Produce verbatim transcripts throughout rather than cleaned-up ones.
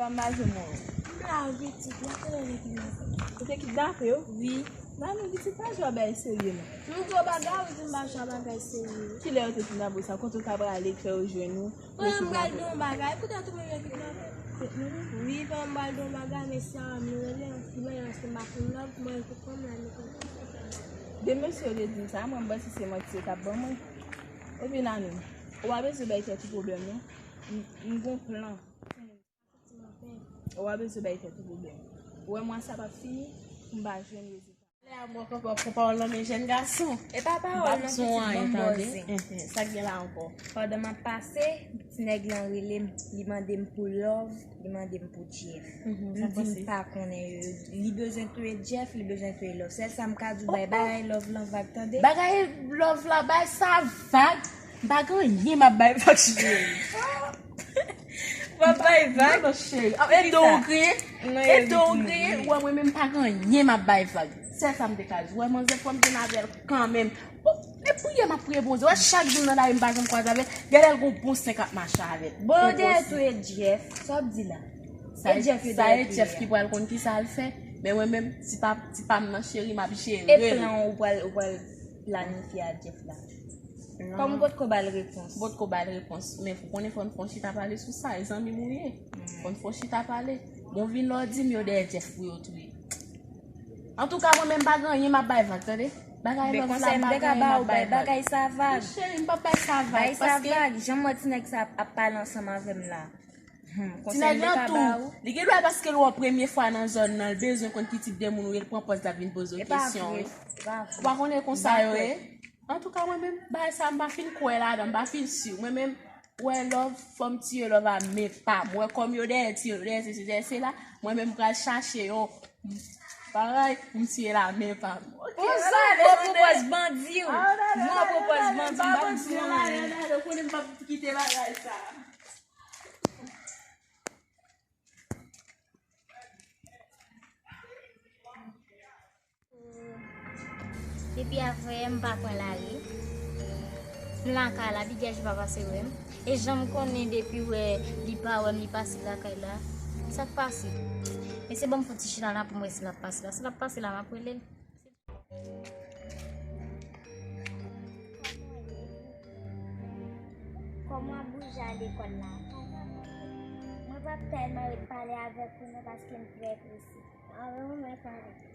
Anba je mwen. M la wi, pitit, la, kote w te kidnape? Ou te kidnape w? Wi. Mami, pitit, pa jwe bagay serye non. M di w bagay, ou di m pa jwe bagay serye. Kilè yo te kidnape w sa? Kote w ta prale k fè yo jwenn ou? Pandan m pral di w yon bagay, poutèt ou menm yo kidnape. Wi, pandan m pral di w yon bagay, mesye a wè m, li rele, li mande m èske m pa konn love, mwen, kòm la, li konn. De mesye yo te di m sa, mwen, m panse se manti yo t ap ban mwen. Epi Nanou, ou pa bezwen bay tèt ou pwoblèm non. M, m gon plan. Ou pa bezwen bay tèt ou pwoblèm. Ou wè mwa sa p ap fini, pou m pa jwenn rezilta. Lè a mwen konprann, konprann pawòl nan men jèn gason. E pa pawòl non, pitit, ban m bòzen. Sa k gen la ankò? Pandan m ap pase, ti nèg lan rele m, li mande m pou love, li mande m pou Jeff. M di m pa konnen yo. Li bezwen touye Jeff, li bezwen touye love. Sèl sa m ka di w, bay bagay love lan vag, tande? Bagay love la, bay sa vag. M pa gen anyen m ap bay vag, cheri. W ap bay vag? Non, non, cheri. Ap ede w griyen. Ede w griyen. Wè, mwen menm pa gen anyen m ap bay vag. Sèl sa m te ka di. Wè, manzè, fò m vin avè l kanmenm. Bon, e priyè m ap priye Bondye. Wè, chak jou m nan lari, m pa janm kwaze avè l. Genlè l gon bon senk ap mache avè l. Bon, yo dèyè touye Jeff. Sa w ap di la? Sa e Jeff ki pral konn kisa l fè. Men mwen menm, ti pa, ti pa m nan, cheri, m ap jere l. E plan ou pral, ou pral planifye a Jeff la? Kòm ou potko ba l repons. Potko ba l repons. Men ou konnen fò n fè yon chita pale sou sa. E zanmi m ou ye. Fò n fè yon chita pale. Bon, vin lè w di m yo dèyè Jeff pou yo touye. Antouka, mwen menm pa gen anyen m ap bay vag, tande? Bagay love la, m pa gen anyen m ap bay vag. Bagay sa vag. Cheri, m p ap bay sa vag. Bay sa vag. Jan m wè ti nèg sa ap, ap pale ansanm avè m la. Ti nèg lan tou, li gen dwa paske l wè w premye fwa nan zòn nan, l bezwen konn ki tip de moun ou ye, l pran pòz l ap vin poze w kesyon wi. Ou pa konnen konsa yo ye? Antouka, mwen menm, bagay sa, m pa fin kwè ladan, m pa fin si. Mwen menm, wè love, fò m tiye love a men pa m. Wè kòm yo dèyè tiye, yo dèyè sesi, dèyè sela, mwen menm, m pral chache yon bagay pou m tiye l a men pa m. Oke, ou pran pòz bandi, ou pran pòz bandi, m pa konn si w anyen. Ou konnen m p ap kite bagay sa. Depi avè yè m pa pran lari. M lakay la, bigèj pa pase wè m. E jan m konnen depi wè li pa wè m, li pase lakay la. Sa k pase? Mesye, ban m fouti chita la pou m wè si l ap pase la. Si l ap pase la, m ap rele l. Kòman boujè a lekòl la? Mwen p ap tèlman ret pale avèk ou non paske m trè prese. Anben mwen pale.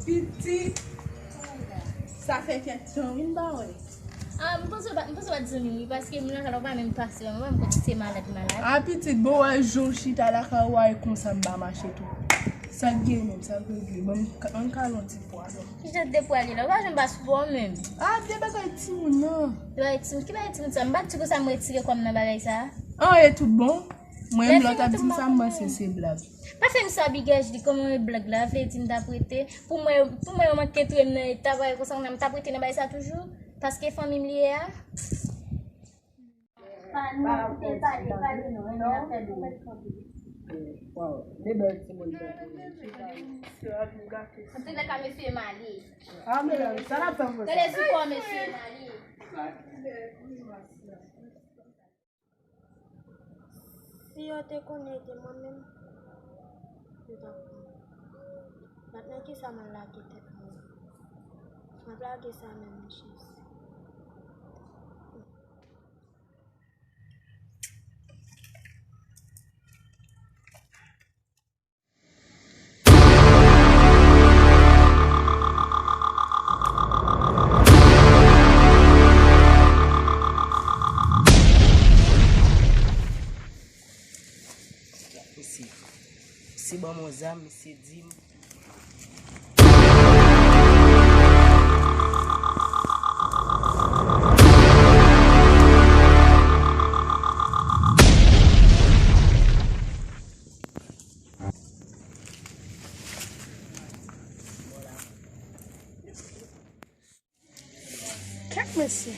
Pitit. Sa fè kèk tan wi m pa wè. Ah, m panse w pa, m panse w pa t zanmi m wi, paske m nan kay la w pa menm pase la, mwen menm kote se malad malad. Ah, pitit, bon, wè jan w chita lakay ou a, e konsa m pa mache tou. Sa k gen menm, sa k regle? Bon, ann kale yon ti pwa non. Ki jan de pwa li la? Ou pa janm ba sipò menm. Ah, de bagay timoun nan. De bagay timoun? Ki bagay timoun sa? M pa t di konsa m retire kò m nan bagay sa. Ah, e tout bon? Mwen menm lè w t ap di m sa, m panse se blag. Pa fè m sa, bigèj, li kòman e blag la, vle di m t ap rete. Pou mwen, pou mwen yo manke touye m nan eta bagay konsa, m t ap rete nan bagay sa toujou. Paske fanmi m li ye a. Pa nou, te pale, pale nou, men nou ap fè dlo. Antouka, mesye m ale. Tande sou kò, mesye m ale. Si yo te konnen e te mwen menm, yo t ap pran. Mentnan kisa m al lage tèt mwen? M ap lage sa menm, monchè. Misye, misye ban m yon zam, misye di m. Kèt mesye.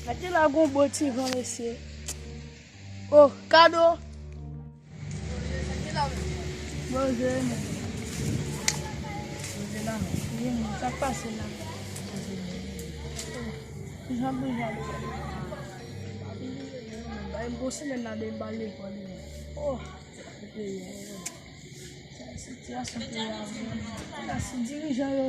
Gade la gon bon ti van mesye. Oh, kado. Bonjou, men. Wi, men sa k pase la. Jan pou jan. Bay gwo semèn la de bal lekòl. Oh, peyi a. Sa sitiyasyon peyi a vrèman. La si dirijan yo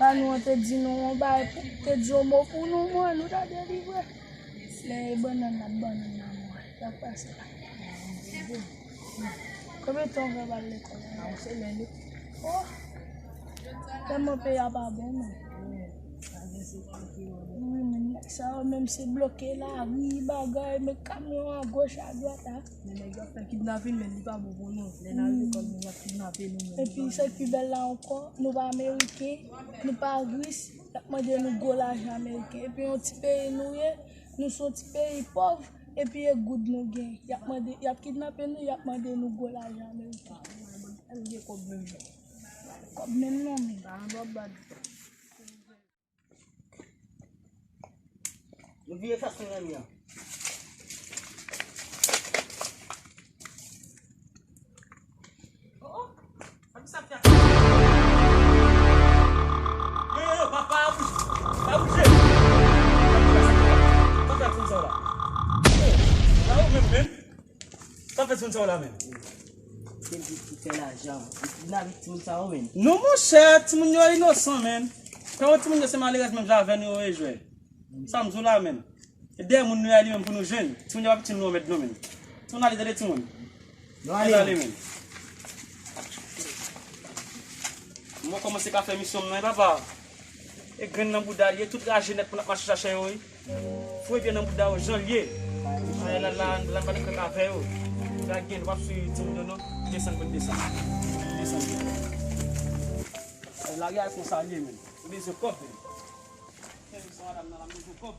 ba nou an te di nou yon bagay pou te di yon mo pou nou, mwen, nou ta delivre. Lè e bannann nan, bannann nan mwen. Sa k pase la. Konbyen tan w fè w al lekòl la? Yon semèn wi. Oh! Tèlman peyi a pa bon, men. Wi, men nèg sa yo menm se bloke lari, bagay, men kamyon agoch, adwat, a. Men nèg yo ap fè kidnapin, men li pa bon pou nou. Lè n al lekòl, nou ap kidnape nou menm. Epi sa k pi bèl la ankò, nou pa ameriken, nou pa ris, y ap mande nou gwo lajan ameriken. Epi yon ti peyi nou ye, nou se yon ti peyi pòv, epi e goud nou gen. Y ap mande, y ap kidnape nou, y ap mande nou gwo lajan ameriken. Ann gen kòb menm jan. Kòb menm non, men. Pa nan bòbad. Nou vire fas nou nan mi an. Oh, oh, sa misye ap fè? Yo, yo, yo, pa, pa bouje. Pa bouje. Sa k fè timoun sa yo la? Oh, la ou menm, menm. Sa fè timoun sa yo la menm? Se li ki fè lajan. Li nan avèk timoun sa yo menm. Non, monchè, timoun yo inosan, menm. Kòman timoun yo se malerèz menm jan avè nou yo ye jwè? Sa m di w la, menm. E dèyè moun nou ye li menm pou nou jwenn. Timoun yo pa pitit nou anmèt non, menm. Timoun ale, tande timoun. Nou ale, ale, menm. Mwen kòmanse ka fè misyon m nan, papa. E grenn nan bouda li ye, tout raje nèt pou n ap mache chache yo, wi. Foure pye nan bouda yo, jan l ye. Ay, la, la, la, pa nan kaka avè yo. Lage, nou p ap swiv timoun yo, non. Desann, pou n desann. Desann. Lage a konsa l ye, menm. M bezwen kòb, menm. Fè misyon madanm nan la, m bezwen kòb.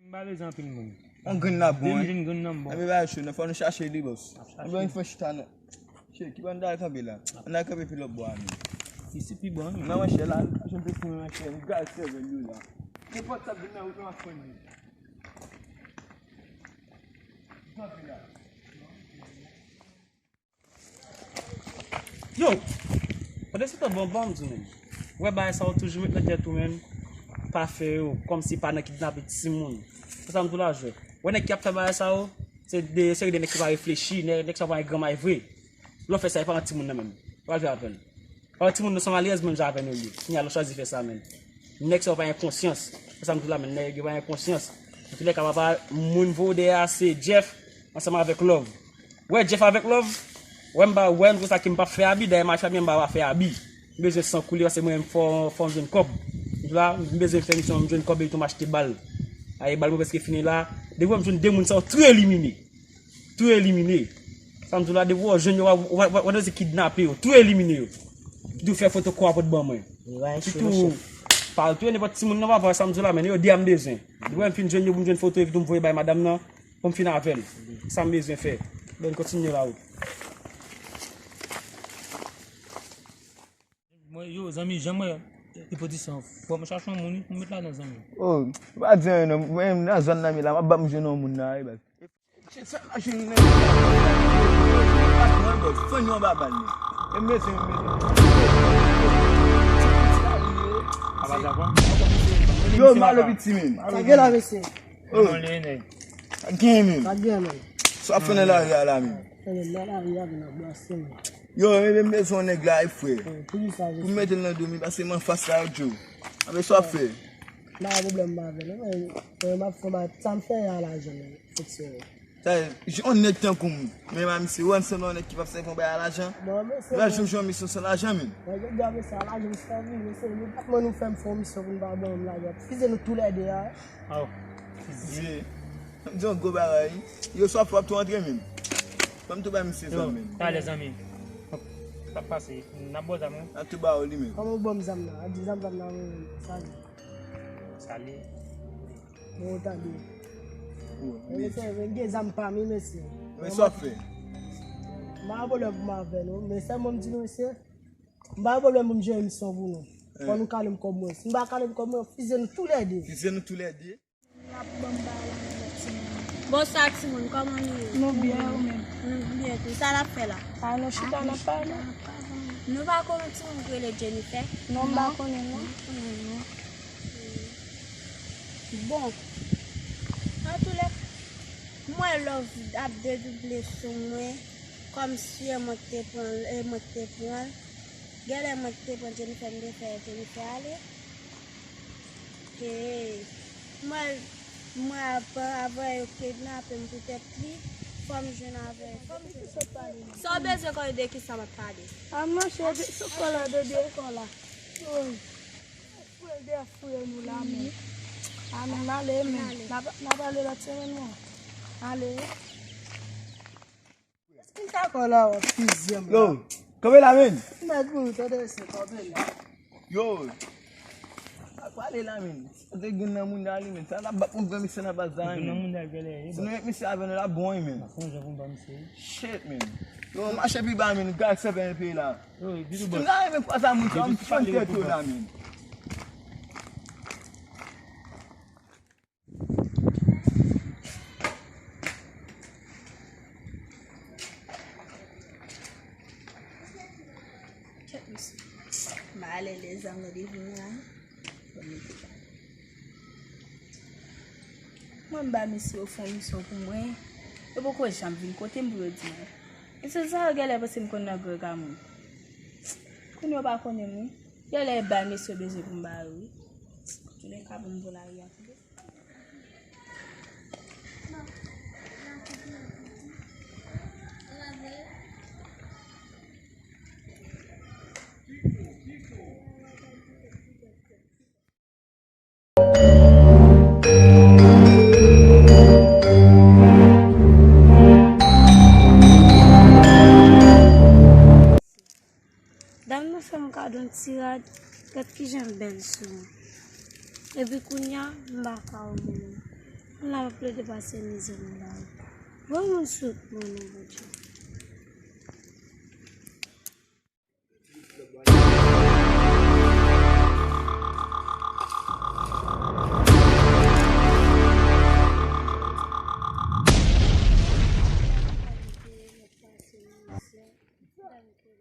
M pa bezwen anpil moun. On grenn la bon, wi. Depi m jwenn grenn nan m bon. Anben bagay cho, nan fò nou chache li, bòs. Anben yon fè chita nan. Che, ki banda al kanpe la? Ann al kanpe pi lòt bò a, men. Isi pi bon, wi. Nan, monchè, la, nou pa janm te foumen, monchè, nou gaz sèvèl yo la. Nenpòt sa k vin nan wout nou ap pran li. Kanpe la. Yo, pandan se tan bon, bon, m di w, menm. Wè bagay sa yo toujou met nan tèt ou, menm. Pa fè yo, kòmsi pa nan kidnape timoun. Se sa m di w la, jwè. Wè nèg k ap fè bagay sa yo, se de, se de nèg ki pa reflechi, nèg, nèg sa yo pa gen granmay vre. Lè w fè sa, e pa yon timoun nan menm. Ou pa jwe avè l. Pa yon timoun nan se malerèz menm jan avè nou ye. Kounye a lè w chwazi fè sa menm. Nèg sa yo pa gen konsyans. Se sa m di w la menm, nèg yo pa gen konsyans. Nan tou lè ka papa, moun voye w dèyè a se Jeff ansanm avèk Love. Wè Jeff avèk Love, wè m pa, wè m konsa ke m p ap fè abi, dayè m al fè abi, m pa va fè abi. M bezwen san koule, paske mwen menm fò, fò m jwenn kòb. M di w la, m bezwen fè misyon, m jwenn kòb, epi tou m achte bal. Ay, bal mwen prèske fini la. Depi wè m jwenn de moun sa yo tou elimine. Tou elimine. Sa m di w la, depi w jwenn yo, w a, w a, w a, w a dwe kidnape yo. Tou elimine yo. Kite w fè foto kò a pou t ban mwen. Kite w pa touye nenpòt timoun nan, papa, sa m di w la, men yo de a m bezwen. Depi w wè m fin jwenn yo, pou m jwenn foto yo, kite m voye bay madanm nan, pou m fin avè l. Sa m bezwen fè. Bon, kontinye la, wi. Mwen, yo, zanmi, jan mwen, ipotisan, fò mwen chache yon moun, wi, pou m met ladan, zanmi. Oh, pa di anyen non, mwen, nan zòn nan, men la, m ap ba m jwenn yon moun la, wi, baz. Che, sa la, jwenn nan. Fann yon babal, men. E m bezwen, m bezwen. Yo, m ale piti, men. Sa gen la, mesye? Oh. Sa gen, men. Sa gen, men. Sa fè nan lari a la, men. Fè nan lari a, men, nan bwase, men. Yo, men, men, m bezwen yon nèg la, e frè. Pou m mete l nan do m, paske m anfas la, yo. Anben, sa w ap fè? M pa gen pwoblèm avè l, men, men, m ap fè, sa m fè a lajan, men, fèt sere. Sa, yon nèg tankou m, menm a misye, wè m sanble yon nèg ki p ap sèvi yon bagay a lajan. Bon, mesye, lè jwenn yon misyon san lajan, men. Mwen, jodi a, mesye, a lajan, m sèvi, mesye, nou pa mwen nou fè m fè yon misyon pou nou pa ban m lajan. Fize nou toulède a. Aw. Fize. M di yon gwo bagay. Yo, sa w ap fè, w ap tou antre menm. Ban m tou bay misye zam menm. Talè, zanmi. Sa k pase? N ap ba w zam, wi. N ap tou ba w li menm. Kòman w ban m zam nan? A di zam, zam nan, wi, sa li. Sa li. Bon, tande. Mesye, men gen zam pa m, wi, mesye. Men sa w ap fè? M pa gen pwoblèm pou m avè nou, men sèlman m di nou, mesye, m pa gen pwoblèm pou m jere misyon pou nou. Fò nou kale m kòb mwen. Si m pa kale m kòb mwen, fize nou toulède. Fize nou toulède. L ap ban m bagay la nan lòt timoun. Bonswa timoun, kòman nou ye? Nou byen, ou menm? Nou byen tou. Sa l ap fè la? A, nou chita, n ap pale. Nou pa konnen ti moun ki rele Jennifer? Non, m pa konnen, non. Bon, antoulèka, m wè Love ap dedouble sou mwen, kòmsi e mwen ki te pran l, e mwen ki te pran l. Genlè mwen ki te pran Jennifer, m te fè Jennifer ale. Hey, mwen, mwen ap, avan yo kidnape m poutèt li, fò m jwenn avè, fò m jwenn. Sa w bezwen konnen de kisa m ap pale? A monchè, de sa w pale de, de kò la. Woy. Frè de frè nou la, men. A, men, m ale, men. N ap, n ap pale lòt semèn, non. Ale. Eske sa kò la w ap fizye m la? Yo, kanpe la, men. Nèg mouri, tande se kanpe la. Yo. Ak pale la, men. Sa te gen nan moun la, li, men. Sa la bat yon gran misye nan baz la, men. Nan moun la, gèlè, si nou met misye avè nou la, bon, men. Shit, men. Yo, mache pi ba, men. Gad sèpè nan peyi la. Yo, di tou bòs. Tout la, men, kwa sa moun sa, m chan tèt yo la, men. Kèt mesye. M alèz ann devan la. Bon, mesye. Mwen m ba mesye yo fè yon misyon pou mwen. Yo poko janm vin kote m pou yo di mwen. Mesye sa yo genlè panse m konn nan grèg a moun. Kounye yo pa konnen m wi. Genlè e bay mesye yo bezwen pou m ba yo wi. Kounye ka pou m pou lari a. Dam nan fè m kado yon ti rad, gad kijan l bèl sou mwen. Epi kounye a, m pa ka wè moun. Moun la ap plede pase mizè nan lari. Bon, moun sot mwen non, Bondye.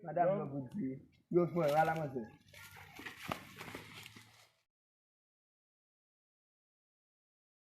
Madanm nan pou di, yo frè, ala manzè.